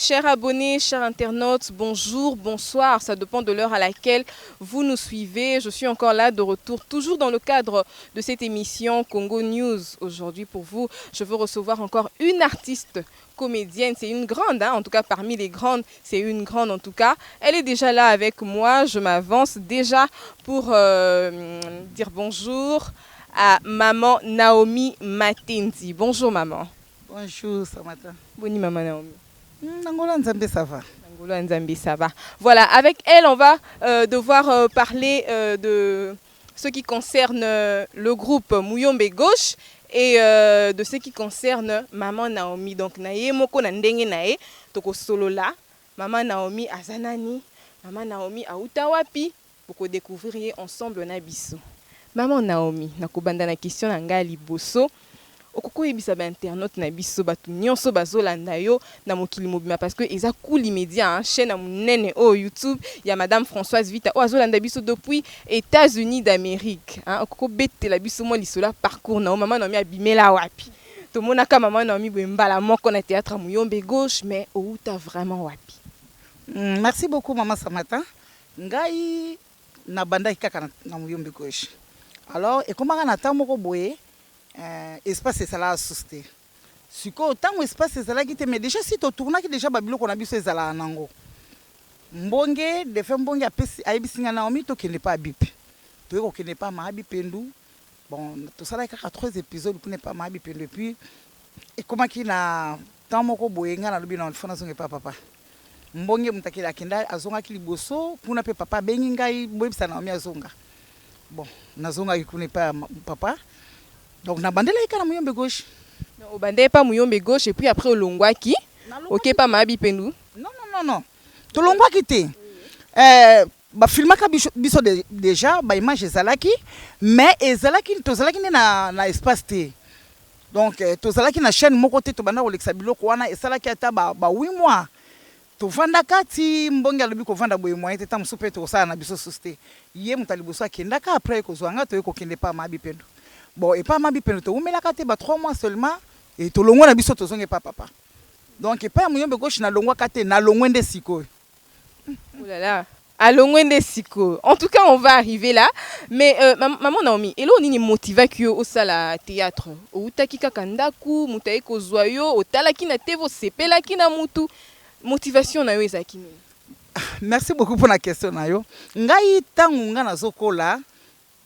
Chers abonnés, chers internautes, bonjour, bonsoir, ça dépend de l'heure à laquelle vous nous suivez. Je suis encore là de retour, toujours dans le cadre de cette émission Congo News. Aujourd'hui, pour vous, je veux recevoir encore une artiste comédienne. C'est une grande, hein, en tout cas parmi les grandes, c'est une grande en tout cas. Elle est déjà là avec moi, je m'avance déjà pour dire bonjour à maman Naomi Matenzi. Bonjour maman. Bonjour Samantha. Boni maman Naomi? Na ngolu Nzambe, ça va. Na ngolu Nzambe, ça va. Voilà, avec elle, on va devoir parler de ce qui concerne le groupe Muyombe Gauche et de ce qui concerne maman Naomi. Donc, na ye moko na ndenge na ye, toko solola, maman Naomi aza nani, maman Naomi auta wapi, pour découvrir ensemble na biso. Maman Naomi, nakobanda na question na ngai liboso. Okoki koyebisa bainternaute na biso, bato nyonso bazolanda yo na mokili mobima, parce que eza Kuli Média, hein, chaîne ya monene oyo YouTube ya madame Françoise Vita oyo azolanda biso depuis États-Unis d'Amérique, hein. Okoki kobetela biso mwa lisolo ya parcours na yo? Mama Naomi abimela wapi? Tomonaka mama Naomi boye mbala moko na théâtre ya Muyombe Gauche, mais outa vraiment wapi? Merci beaucoup mama Samata. Ngai nabandaki kaka na Muyombe Gauche. Alors ekomaka na ntango moko boye, espace ezalaka susu te. Sikoyo ntango espace ezalaki te, mais déjà si totournaki déjà babiloko na biso ezalaka nango. Mbonge defe mbonge apesi, ayebisi ngai: "Naomi, tokende pa abipe." Toyei kokende pa Maabi Pendu. Bon, tosalaki kaka trois épisodes kuna epa Maabi Pendu. Et puis ekomaki na ntango moko boye, ngai nalobi: "Na faut nazonga epa papa." Mbonge moto akende, akenda, azongaki liboso kuna mpe papa abengi ngai: "Boyebisa Naomi azonga." Bon, nazongaki kuna epai ya papa. Donc nabandelaki kaka na Muyombe Gauche. Obandaki epa Muyombe Gauche et puis après olongwaki, oke pa Mabi Pendu? Non, non, non, non, tolongwaki te. Bafilmaka biso déjà baimage ezalaki, mais ezalaki, tozalaki nde na espace te. Donc tozalaki na chaîne moko te. Tobanda kolekisa biloko wana, esalaki ata ba 8 mois. Tovandaka ti mbongi alobi kovanda boye moyen te, ta mosusu mpe tokosala na biso susu te. Ye moto ya liboso akendaka, après kozwa nga, toye kokende pa Mabi Pendo. Bon, epa Mabi Pendo towumelaka te, ba 3 mois seulement, e tolongwa na biso, tozongi epa papa. Donc epai ya Muyombe Gauche nalongwaka te, nalongwe nde sikoyo. Oh là là, alongwe nde sikoyo. En tout cas, on va arriver là. Mais maman Naomi, eloko nini motivaki yo osala théâtre? Outaki kaka ndako, moto aye kozwa yo, otalaki na TV, osepelaki na mutu? Motivation na yo ezalaki nini? Merci beaucoup mpona question na yo. Ngai, ntango ngai nazokola,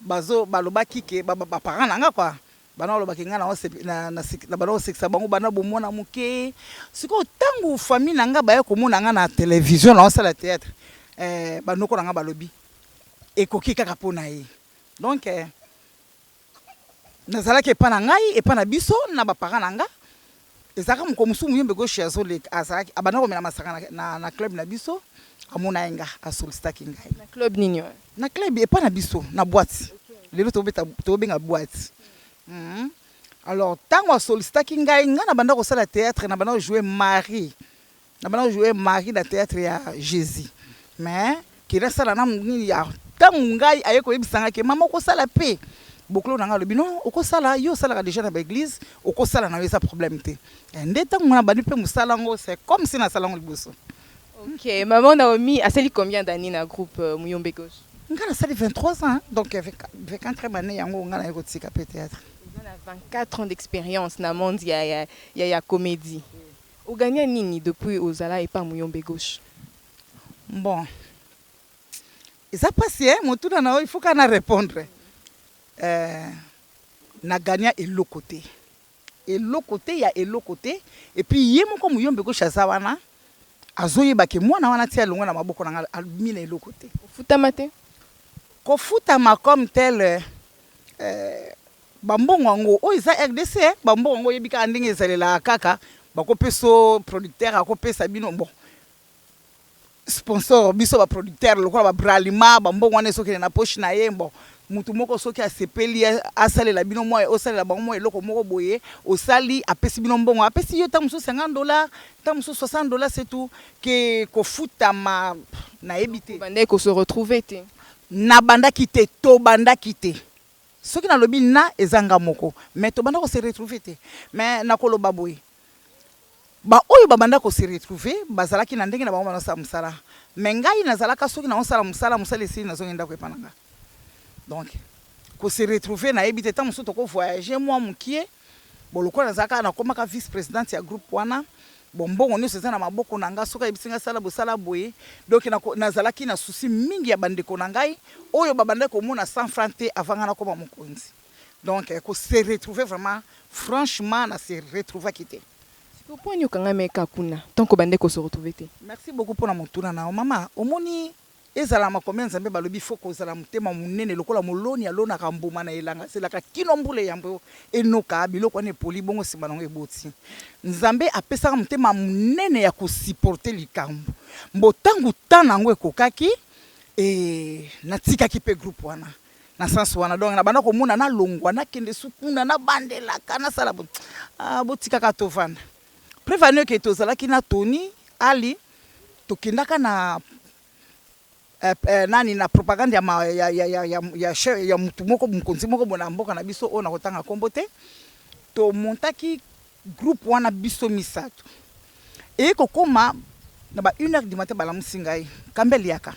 bazo balobaki ke baparent na nga kua bana balobaki ngai na bana kosekisa bango bana bomona moke. Sikoyo ntango famille na nga baya komona nga na télévision naosala théâtre, banoko na nga balobi ekoki kaka mpo na ye. Donc nazalaki epa na ngai, epa na biso na baparent na nga. Ezalaka moko mosusu, Muyombe Gauche azoleka, azalaki abanda komela masaka na club na biso. Amona ye nga, asollicitaki ngai. Na club nini wana? Na club epa na biso, na boîte lelo tobeta, tobenga boîte. Alors ntango asollicitaki ngai, ngai na banda kosala théâtre, na banda kojouer Marie, na banda kojouer Marie na théâtre ya Jésus. Mais kende asala na nini ya ntango ngai aye koyebisa ngai ke: "Mama, okosala mpe." Bokolo na ngai alobi: "Non, okosala, yo osalaka déjà na baéglise, okosala na yo, eza problème te." Nde ntango na bandi mpe mosala yango, c'est comme si nasala yango liboso. Ok, maman Naomi asali combien d'années na groupe Muyombe Gauche? Ngai nasali 23 ans, donc 24e année yango ngai naye kotika mpe théâtre. Oza na 24 ans d'expérience na monde ya comédie. Ogagna nini depuis ozala epa Muyombe Gauche? Bon, eza mpasi e motuna na yo, il faut kaka na répondre. Nagagna eloko te, eloko te ya eloko te. Et puis ye moko Muyombe Gauche aza wana, azoyeba ke mwana wana ti alongwa na maboko na nga, abimi na eloko te. Ofutama te? Kofutama comme tel, bambongo yango oyo eza RDC, bambongo yango oyebi kaka ndenge ezalelaka kaka, bakopesa producteur, akopesa bino, bon, sponsor, biso baproducteur lokola babralima, bambongo wana ezokende na poche na ye. Bon, mutu moko soki asepeli, asalela bino mwa, osalela bango mwa eloko moko boye, osali, apesi bino mbongo, apesi yo ntango mosusu 50 dollar, ntango mosusu 60 dollar, c'est tout. Ke kofutama, nayebi te. Bandaki kose retrouver te? Nabandaki te, tobandaki te. Soki nalobi na eza nga moko, mais tobanda kose retrouver te. Mais nakoloba boye. Baoyo babanda ko se retrouver bazalaki na ndenge na bango bazosala mosala, mais ngai nazalaka soki naosala mosala, mosala esili nazongi ndako epa na nga. Donc ko se retrouver nayebi te, tango mosusu toko voyager mua mukie, bon lokola nazalaka nakomaka vice presidente ya groupe wana, bon mbongo nionso eza na maboko na nga, soki ayebisi nga sala boye sala boye, donc nazalaki na souci mingi ya ba ndeko na ngai oyo babandaki komona 100 francs te avant ngai nakoma mokonzi. Donc ko se retrouver vraiment franchement na se retrouvaki te. Sikoyo po nini okangami kaka kuna tant que obandaki ko se retrouver te? Merci beaucoup pona motuna na yo mama, omoni ezala makomi ya Nzambe balobi faut kozala motema monene lokola moloni alonaka mbuma na elanga azelaka kino mbula eyambo enoka biloko wana epoli bongo sima nango eboti. Nzambe apesaka motema monene ya ko supporter likambo mbo tango temps nango ekokaki e natikaki pe groupe wana na sens wana donc na banda komona nalongwa nakende su kuna nabandelaka nasala bo ah, botikaka tovanda preuve ane ke tozalaki na Tony Ali tokendaka na eh, eh, nani na propagande ya, ma, ya, ya, ya, ya, ya, chef, ya mutu moko mokonzi moko bona mboka na biso oyo nakotanga nkombo te tomontaki groupe wana biso misato eye kokoma na ba 1 heure du matin balamusi ngai kambe liaka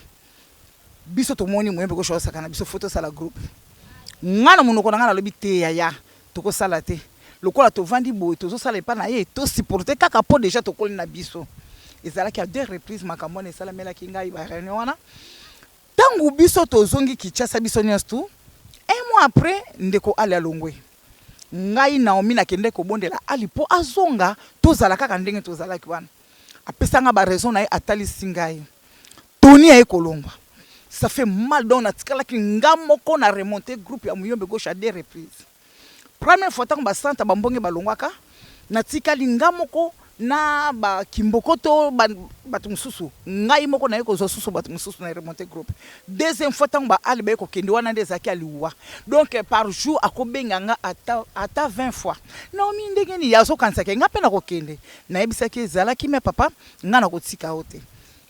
Biso tomoni muyembe gauche azosaka na biso faut tosala groupe. Nga na monoko na nga nalobi te yaya tokosala te lokola tovandi boye tozosala epa na ye to supporter kaka po dejà tokoli na biso. Ezalaki à deux reprises makambo wana esalamelaki ngai ba reunion wana. Tango biso tozongi Kinshasa biso nionso tout un mois après ndeko Ali alongwe. Ngai Naomi nakendaki kobondela Ali po azonga tozala kaka ndenge tozalaki wana. Apesa nga ba raison na ye atalisi ngai. Tony aye kolongwa ça fait mal donc natikalaki nga moko na remonter groupe ya Muyombe gauche à deux reprises. Première fois tango ba Santa ba Mbonge balongwaka natikali nga moko na ba Kimbokoto ba bato mosusu ngai moko naye kozwa susu bato mosusu na remonter groupe. Deuxième fois tango ba Ali baye kokende wana nde ezalaki ya liwa donc par jour akobenga nga ata ata 20 fois Naomi ndenge nini azokanisa ke nga pe nakokende nayebisaki ye zala kimia papa nga nakotika yo te.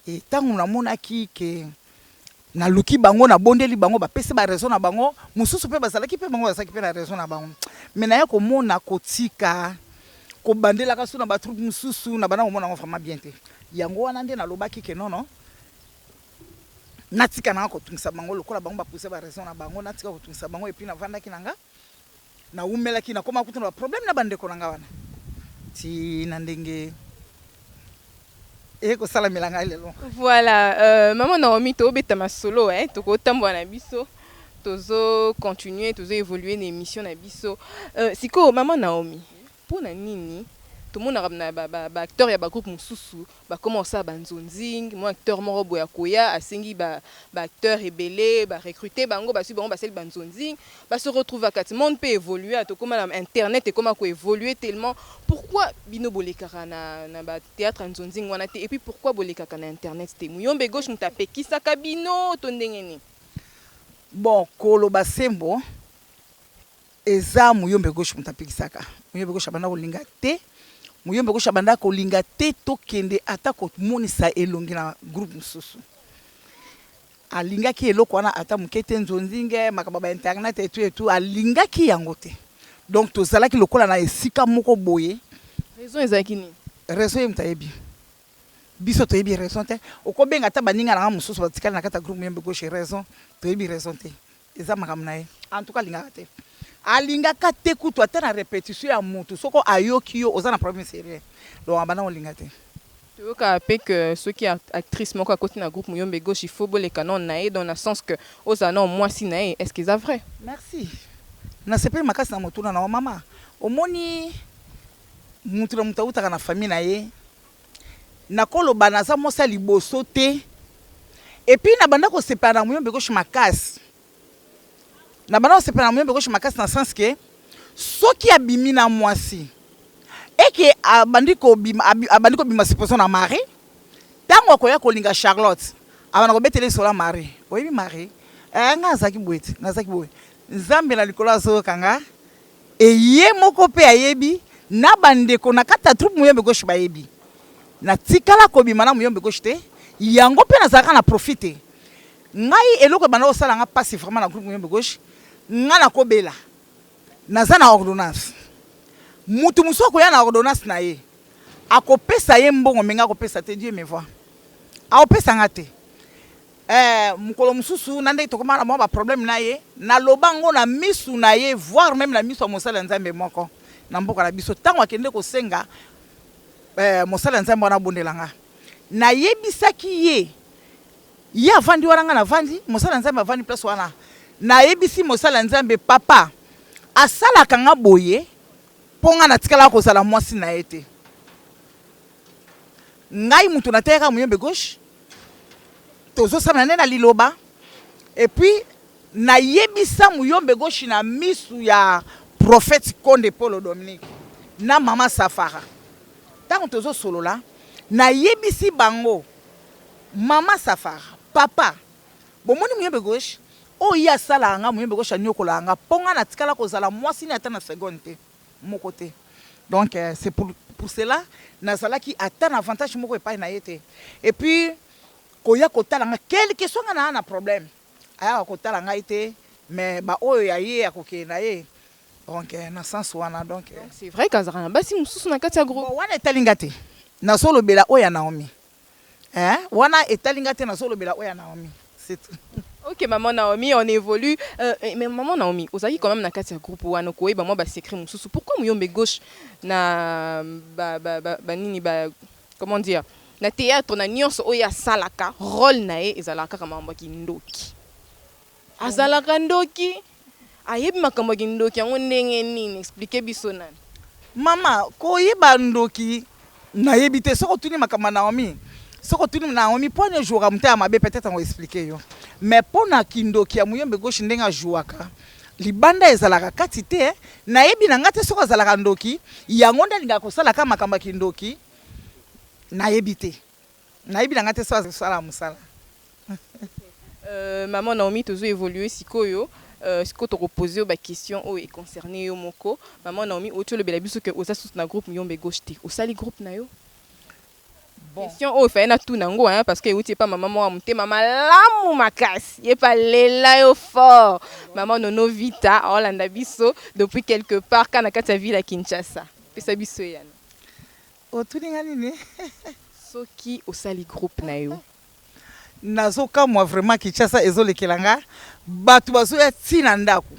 Et tango namonaki que naluki bango, nabondeli bango, bapesi ba raison na bango, mosusu pe bazalaki pe bango bazalaki pe na raison na bango. Mais naye komona kotika kobandelaka su na ba troupe mosusu, na banda komona yango vraiment bien te. Yango wana nde nalobaki que non non, natika nanga kotungisa bango lokola bango ba poser ba raison na bango, natika kotungisa bango et puis navandaki na nga, nawumelaki, nakoma kutu na ba problème na ba ndeko na nga wana ti na ndenge eye kosalamela ngai lelo. Voilà, euh, maman Naomi, tobeta masolo, hein, tokotambola na biso, tozo continuer, tozo évoluer na émission na biso. Euh, sikoyo maman Naomi, pona nini tomonaka na ba, ba, ba acteur ya ba groupe mosusu Bakoma kosala ba nzonzing, mua acteur moko boye akoya asengi ba ba acteurs ebele ba recruter bango bazui bango basali ba nzonzing ba se retrouvaka ti monde pe evolua tokoma na internet ekoma ko evoluer tellement pourquoi bino bolekaka na na ba theatre ya nzonzing wana te et puis pourquoi bolekaka na internet te muyombe gauche mutu apekisaka bino to ndenge nini? Bon koloba sembo Eza muyombe gauche mutu apekisaka muyombe gauche abanda kolinga te muyombe gauche abanda kolinga te tokende ata komonisa elongi na groupe mususu alingaki eloko wana ata muke te nzonzinge makambo ya ba internet et tout et tout alingaki yango te donc tozalaki lokola na esika moko boye. Raison ezalaki nini? Raison ye mutu ayebi biso toyebi raison te okobenga ata baninga na nga mususu batikali na kati ya groupe muyombe gauche raison toyebi raison te. Eza makambo na ye. En tout cas alingaka te. Alingaka te kutu ata na repetition ya mutu soko ayoki yo oza na problème serieux. Donc abanda kolinga te. Toyokaka pe que soki actrice moko akoti na groupe muyombe gauche il faut boleka nanu na ye donc na sens que ozala nanu mwasi na ye est ce que eza vrai? Merci. Nasepeli makasi na motuna na yo mama. Omoni mutu na mutu awutaka na famille na ye. Nakoloba naza mwasi ya liboso te et puis na banda kosepela na muyombe gauche makasi. Na banda kosepela na muyombe gauche makasi na sens que soki abimi na mwasi et que abandi kobima abandi kobima supposons na Marie, tango akoya kolinga Charlotte abanda kobetela ye lisolo ya Marie, oyebi Marie eh nga nazalaki boye te, nazalaki boye. Nzambe na likolo azoyoka nga Et ye moko pe ayebi, na ba ndeko na kati ya troupe Muyombe Gauche bayebi. Na tikala kobima na Muyombe Gauche te, yango pe nazalaka na profit te. Ngai eloko ebanda kosala nga pasi vraiment na groupe Muyombe Gauche, nga nako bela, naza na ordonnance, mutu mosusu akoya na ordonnance na ye. Akopesa ye mbongo mais nga akopesa te. Dieu me voit, akopesa nga te. Mokolo mosusu na ndenge tokomaka na mwa baproblème na ye, naloba ngo na misu na ye, voire même na miso ya mosali ya Nzambe moko na mboka na biso. Ntango akende kosenga mosali ya Nzambe wana abondela nga, nayebisaki ye, ye avandi wana, nga navandi, mosali ya Nzambe avandi place wana. Nayebisi mosali ya Nzambe: "Papa, asalaka nga boye mpo nga natikalaka kozala mwasi na ye te. Ngai moto nateyaka Muyombe Gauche, tozosala nde na liloba." Et puis nayebisa Muyombe Gauche na misu ya prophète Konde Polo Dominique na mama Safara. Ntango tozosolola, nayebisi bango: "Mama Safara, papa, bomoni Muyombe Gauche oyo, ye asalaka nga, Muyombe Gauche anyokolaka nga mpo nga natikala kozala mwasi ni ata na seconde te moko te." Donc c'est pour cela nazalaki ata na avantage moko epai na ye te. Et puis koya kotala nga, quelque soit nga naa na problème, ayaka kotala ngai te, mais baoyo ya ye akokende na ye. Donc na sens wana, donc C'est vrai kazalaka na basi mosusu na kati ya groupe? Bon, wana etali nga te, nazolobela oyo ya Naomi, eh? Wana etali nga te, nazolobela oyo ya Naomi, c'est tout. Ok, maman Naomi, on évolue. Mais maman Naomi, ozalaki quand même na kati ya groupe wana, koyeba mwa basecret mosusu. Pourquoi Muyombe Gauche na ba, ba, ba, ba nini, ba, comment dire, na théâtre na nyonso oyo asalaka, rôle na ye ezalaka kaka makambo ya kindoki? Azalaka ndoki, ayebi makambo ya kindoki yango ndenge nini? Explique biso nani. Mama, koyeba ndoki nayebi te. Soki otuni makambo ya Naomi, soki otuni Naomi mpo ani ejouaka moto ya mabe, peut-être yango explique yo. Mais mpo na kindoki ya Muyombe Gauche, ndenge ajouaka libanda ezalaka kati te, eh. Nayebi na nga te soki azalaka ndoki, yango nde alingaka kosalaka makambo ya kindoki. Nayebi te, nayebi na nga te soki azosala mosala. Maman Naomi, tozo évolue sikoyo. Sikoyo tokopose yo baquestion oyo econcerne yo moko. Maman Naomi, oti olobela biso ke oza susu na groupe Muyombe Gauche te, osali groupe na yo. Bon. Question oyo efale natuna yango, hein, parce que euti epa mama moko ya motema malamu makasi, ye pa lela yo fort, mama Nono Vita, aolanda biso depuis quelque part ka na kati ya ville ya Kinshasa. Pesa biso eyano. Otuni nga nini? Soki osali groupe na yo. Nazokamwa vraiment, Kinshasa ezolekela nga, bato bazoya ntina ndako: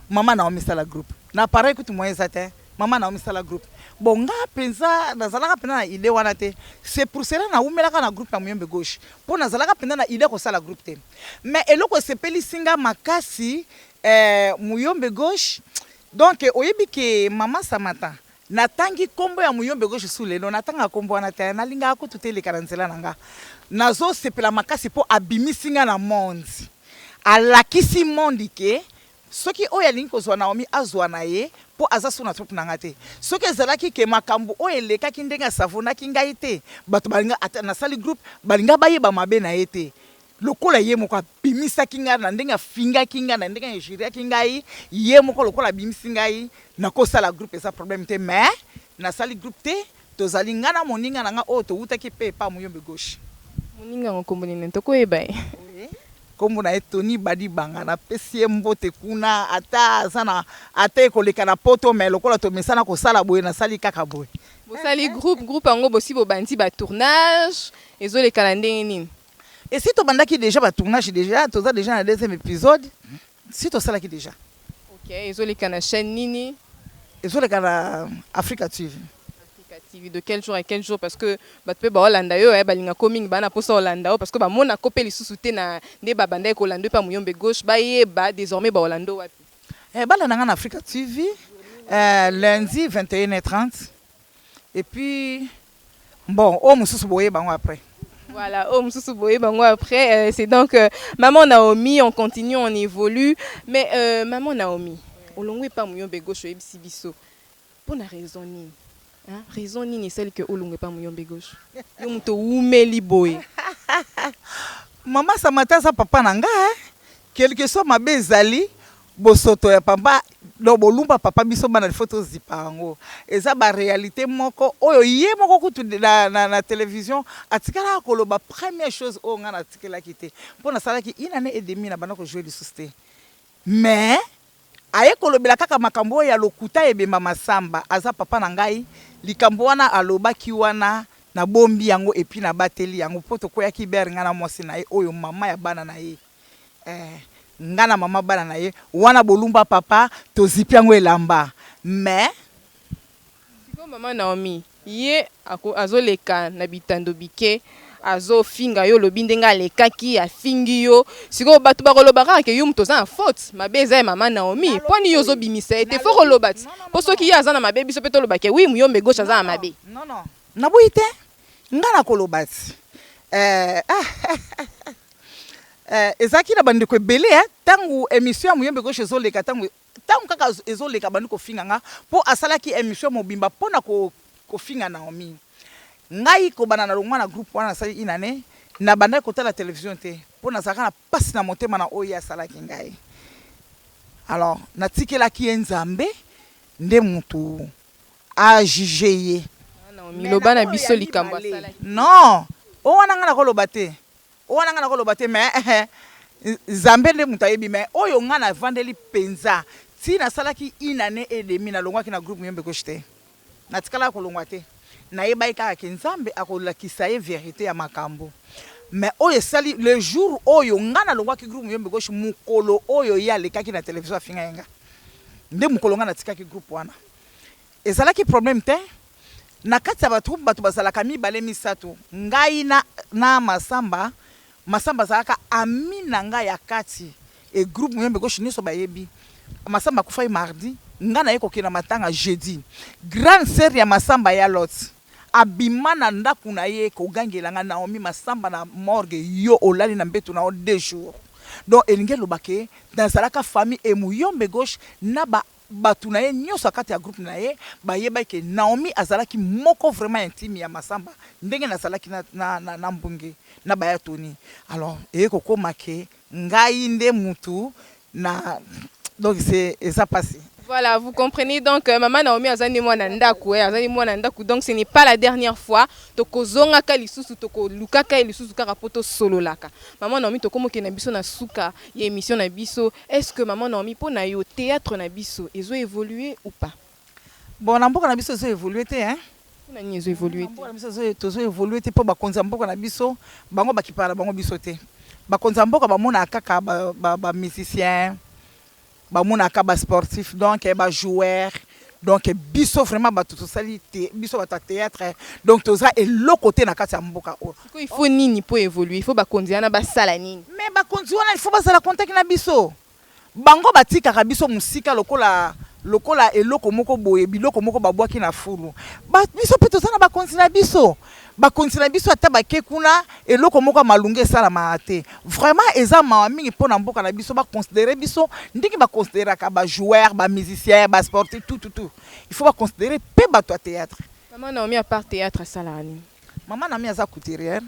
"Mama Naomi, sala groupe." Na appareil kutu moyen eza te. "Mama Naomi, sala groupe." Bon, nga mpenza nazalaka mpenza na idée wana te. C'est pour cela nawumelaka na groupe ya Muyombe Gauche, mpo nazalaka mpenza na idée kosala groupe te. Mais eloko esepelisi nga makasi, Muyombe Gauche, donc oyebi ke mama Samata, natangi nkombo ya Muyombe Gauche su lelo, natangaka nkombo wana te, nalingaka kutu te eleka na nzela na nga. Nazosepela makasi mpo abimisi nga na monde, alakisi monde ke soki oyo alingi kozwa Naomi, azwa na ye, mpo aza so na troupe na nga te. Soki ezalaki ke makambo oyo elekaki, ndenge asavonaki ngai te, bato balinga ata nasali groupe, balinga bayeba mabe na ye te. Lokola ye moko abimisaki ngai na ndenge afingaki ngai, na ndenge ainjuriaki ngai, ye moko lokola abimisi ngai, nakosala groupe, eza problème te. Mais nasali groupe te, tozali ngai na moninga na ngai oyo towutaki mpe epa Muyombe Gauche. Moninga yango nkombo nini? Tokoyeba ye? Nkombo na ye Tony Badi Banga. Napesi ye mbote kuna, ata aza na ata ekoleka na Poto, mais lokola tomesana kosala boye, nasali kaka boye. Bosali groupe, groupe yango bosi bobandi batournage? Ezoleka na ndenge nini? Esi tobandaki déjà batournage, déjà toza déjà na deuxième épisode, si tosalaki déjà. Ok, ezoleka na chaîne nini? Ezoleka na Africa TV. Africa TV, de quel jour à quel jour? Parce que bato mpe baolanda yo, balingako mingi, baa na mposa olanda yo, parce que bamonako mpe lisusu te na nde babandaki kolanda yo mpe Muyombe Gauche. Bayeba désormais baolanda yo wapi? Balanda nga na Africa TV, lundi 21h30, et puis bon, oyo mosusu boyeba yango après. Voilà, oh, mosusu boyeba yango après. C'est donc maman Naomi, on continue, on évolue. Mais maman Naomi, olongwe epa Muyombe Gauche, oyebisi biso mpo na raison nini, hein? Raison nini esali ke olongwe epa Muyombe Gauche, yo moto owumeli boye? Mama Samata aza papa na nga, eh? Quelque soit mabe ezali bosoto ya papa, donc bolumba papa, biso bana il faut tozipa yango. Eza baréalité moko oyo ye moko kutu na télévision atikalaka koloba. Première chose oyo ngai natikelaki te, mpo nasalaki une année et demi na banda kojouer lisusu te, mais Aye kolobela kaka makambo oyo ya lokuta ebemba Masamba aza papa na ngai likambo wana alobaki wana na bombi yango et puis na bateli yango po tokweyaki ber ngai na mwasi na ye oyo mama ya bana na ye eh ngai na mama bana na ye wana bolumba papa tozipi yango elamba mais Sikoyo maman Naomi ye azoleka na bitando bike azo finga yo olobi ndenge alekaki afingi yo sikoyo batu bakoloba kaka ke yo mutu oza na faute mabe eza ya maman Naomi po nini yo ozo bimisa ye te faut koloba ti po soki ye aza na mabe biso pe toloba ke oui muyombe gauche aza na mabe. Non non naboyi te nga nakoloba ti eh ezalaki na bandeko ebele hein tangu emission ya muyombe gauche ezoleka tangu Tango kaka ezo leka abandi kofinga nga po asalaki emission mobimba pona ko kofinga Naomie. Ngai kobanda na longua na groupe wana nasali une annee na bandaki kotala television te po nazalaka na pasi na motema na oyo ye asalaki ngai. Alors natikelaki ye Nzambe nde mutu a juger ye. Naomie loba na biso likambo asalaki. Non oyo wana ngai nakoloba te. Wana nga nako loba te mais Nzambe nde mutu ayebi mais oyo nga na vandeli penza ti na salaki une annee et demie na longwaki na groupe Muyombe Gauche te na tikalaka ko longwa te na yebaki kaka ke Nzambe ako lakisa ye verite ya makambu mais oyo esali le jour oyo nga na longwaki groupe Muyombe Gauche mukolo oyo ye alekaki na television afingaki nga nde mukolo nga na tikaki groupe wana Ezalaki problème te na kati ya ba troupe batu bazalaka mibale misatu ngai na na Massamba, Massamba azalaka ami na ngai ya kati et groupe Muyombe gauche nioso bayebi Massamba akufaki mardi ngai naye kokende na matanga jeudi grande sœur ya Massamba ya Lot abima na ndaku na ye kogangela ngai Naomie Massamba na morgue yo olali na mbetu na yo deux jours donc elingi eloba ke nazalaka famille et Muyombe gauche na ba Batu na ye nionso ya kati ya groupe na ye bayebaki ke Naomie azalaki moko vraiment intime ya Massamba ndenge nazalaki na na na Mbunge na ba ya Tony alors eye kokoma ke ngai nde mutu na donc c'est eza pasi. Voilà, vous comprenez donc maman Naomie aza nde mwana ndaku eh, aza nde mwana ndaku donc ce n'est pas la dernière fois tokozongaka lisusu tokolukaka ye lisusu kaka po tosololaka. Maman Naomie tokomi kokende na biso na suka ya emission na biso Est ce que maman Naomi pona yo theatre na biso ezo evoluer ou pas? Bon na mboka na biso ezo evoluer te hein. Pona nini ezo evoluer te? Na mboka na biso tozo evoluer te po bakonzi ya mboka na biso bango bakipaka na bango biso te. Bakonzi ya mboka bamonaka kaka ba musiciens, bamonaka ba sportifs donc ba joueurs donc biso vraiment batu tosali biso batu ya theatre donc toza eloko te na kati ya mboka oyo. Sikoyo il faut nini po evoluer? Il faut bakonzi wana basala nini? Mais bakonzi wana il faut bazala contact na biso. Bango batikaka biso mosika lokola lokola eloko moko boye, biloko moko babwaki na fulu. Ba biso pe toza na bakonzi na biso. Bakonzi na biso ata bake kuna eloko moko ya malonga esalamaka te. Vraiment eza mawa mingi pona mboka na biso ba considerer biso ndenge ba consideraka ba joueurs, ba musiciens, ba sportifs tout tout tout. Il faut ba considerer pe batu ya theatre. Maman Naomie à part theatre asalaka nini? Maman Naomie aza couturière.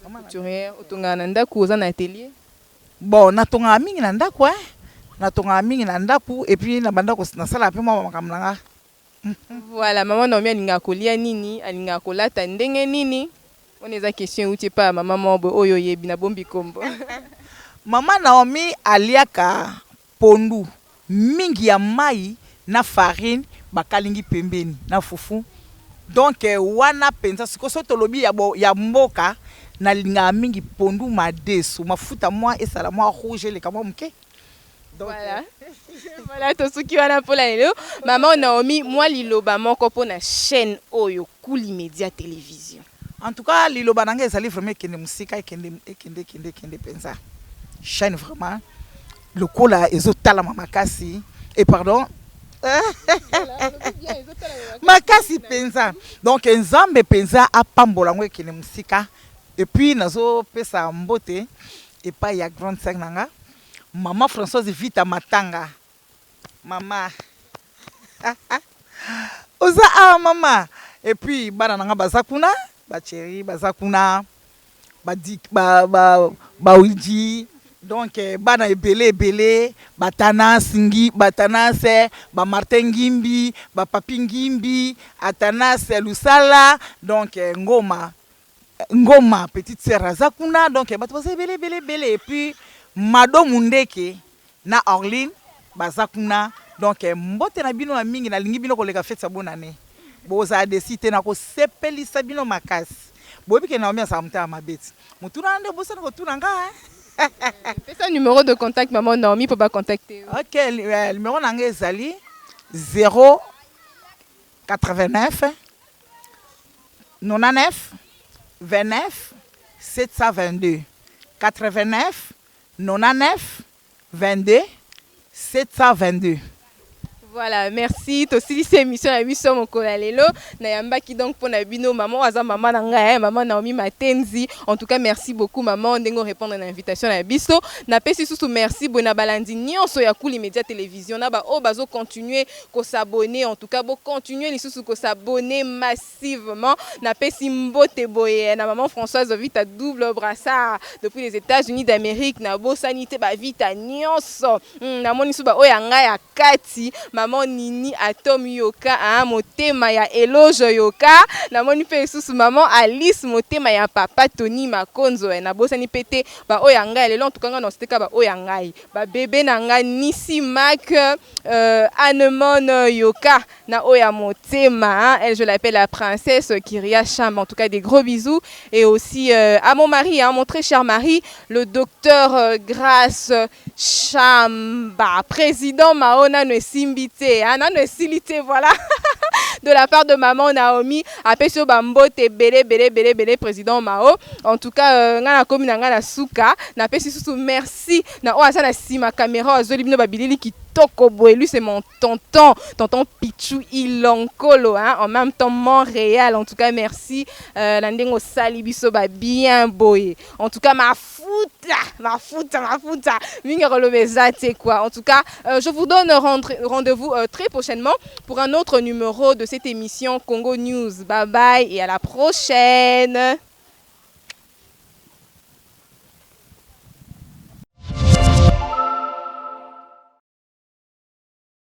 Couturière, otongaka na ndaku, oza na atelier? Bon natongaka mingi na ndaku hein, natongaka mingi na ndaku et puis na banda nasalaka pe mua ba makambo na nga. Voilà, maman Naomie alingaka kolia nini, alingaka kolata ndenge nini? Wana eza question ewuti epa ya maman moko boye oyo oyebi, nabombi kombo. Maman Naomie aliaka pondu mingi ya mayi na farine bakalingi pembeni na fufu donc wana penza sikoyo soki tolobi ya mboka nalingaka mingi pondu madesu mafuta mua esala mua rouge eleka mua muke. Donc voilà, voilà tosuki wana mpo na lelo. Maman Naomi, mwa liloba moko mpo na chaîne oyo Kuli Media Television. En tout cas liloba na ngai ezali vraiment ekende mosika, ekende ekende ekende ekende penza. Chaîne vraiment lokola ezotalama makasi et pardon makasi penza. Donc Nzambe penza apambola yango ekende mosika. Et puis nazopesa mbote epai ya grande sœur na nga Maman Françoise Vita Matanga mama oza awa mama et puis bana na nga baza kuna ba Thierry baza kuna ba ba ba ba Wildy donc bana ebele ebele ba Thanas ngi ba Thanas ba Martin Ngimbi ba Papy Ngimbi Athanas Lusala donc Ngoma Ngoma petite sœur aza kuna donc bato baza ebele ebele ebele et puis Mado Mundeke na Orline. Baza kuna. Donc mbote na bino ya mingi, nalingi bino koleka fête ya bonne année. Bozala déçus te, nakosepelisa bino makasi. Boyebi ke Naomi azala motema mabe ti motuna wana nde bosani kotuna nga. Pesa numéro de contact, maman Naomi, mpo bacontacte. Ok, numéro na ngai ezali 0 89 99 29 722, 89 99 22 722. Voilà, merci. Tosilisi émission ya biso mokolo ya lelo. Nayambaki donc mpona bino maman aza mama na ngai, maman Naomi Matenzi. En tout cas, merci beaucoup, maman, ndenge répondre na invitation na biso. Napesi susu merci boye na balandi nyonso ya Kuli Media Télévision, na baoyo bazocontinue kos'abonner. En tout cas, bocontinue lisusu kos'abonner massivement. Napesi mbote boye na maman Françoise Vita Double Brassard depuis les États-Unis d'Amérique. Nabosani te bavita nyonso. Namoni su baoyo ya ngai ya kati, maman Nini Atom Yoka, hein, motema ya Eloge Yoka. Namoni mpe lisusu maman Alice, motema ya papa Tony Makonzo. Nabosani mpe te baoyo ya ngai lelo. En tout cas, ngai nasiteka baoyo ya ngai, babebe na ngai Nisi Mak, Anemone Yoka na oyo ya motema, hein, elle, je l'appelle la princesse Kiria Cham. En tout cas, des gros bisous et aussi à mon mari, hein, mon très cher mari, le docteur Grâce Chamba, président Mao. Nano esimbi te, hein, nano esili te. Voilà, de la part de maman Naomi, apesi yo bambote ebele ebele ebele ebele, président Mao. En tout cas, ngai nakomi na ngai na suka. Napesi susu merci na oyo aza na nsima caméra, oyo azoli bino babilili kitoko boye. Lui, c'est mon tonton, tonton Pichu Ilonkolo, hein, en même temps Montréal. En tout cas, merci na ndenge osali biso babien boye. En tout cas, mafuta mafuta mafuta mingi koloba eza te, quoi. En tout cas, je vous donne rendez-vous très prochainement pour un autre numéro de cette émission Congo News. Bye bye et à la prochaine.